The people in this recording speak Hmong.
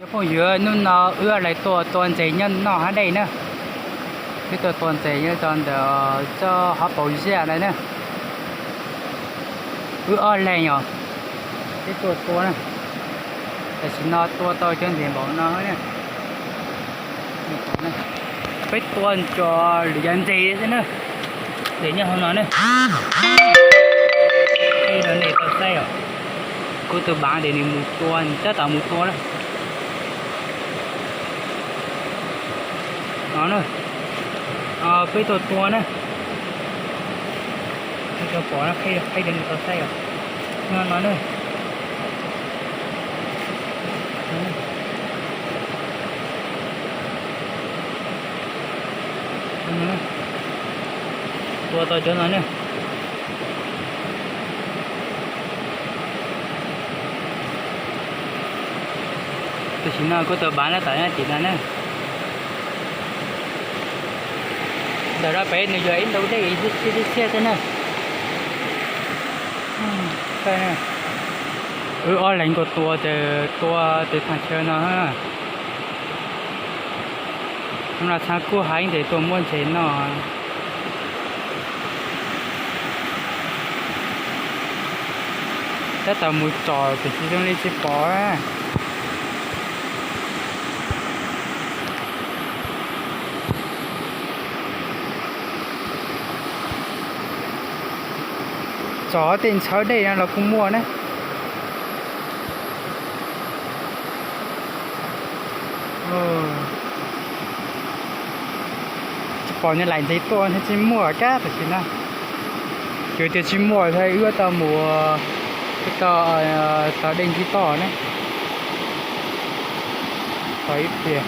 Cov phooj ywg, hnub no wb ob leeg tuaj tua ntses nyob noj hav dej na. Wb tuaj tua ntses nyob rau ntawm tsob hauv paus zaj ntawd na. Wb ob leeg os, peb tuaj tua na. Tam sim no tua tau cov ntses npaum no na. Peb tua tso lwm yam ntses xwb na. Ntses nyob hauv no ne. Ib rau nej tau saib os. Kuv tus npam ces nws mus tua, tab tom mus tua na. No na, peb tuaj tua na. Rau pom no, qhib rau nej tau saib os. No no na. Tua tau cov no na. Tam sim no kuv tus npam tab tom nyob tim no na. Ntawm no pem nws yog ib ntau dej ib txhiab xwb na. Wb ob leeg nkaus tua, tua tes thaj chaw no. Hnub no txhab kub heev ces tuaj muab ntses noj. Tab tom mus tsom tiam sis zoo li tsis pom. Tsom tej ntxhawv dej no los kuj muaj na. Tsis pom nws laim ntses tuaj thiab, tsis muaj kab tam sim no. Yog tias tsis muaj thiab wb tau mus, wb tau, tau dej ntsib toj na. Tau ib pliag.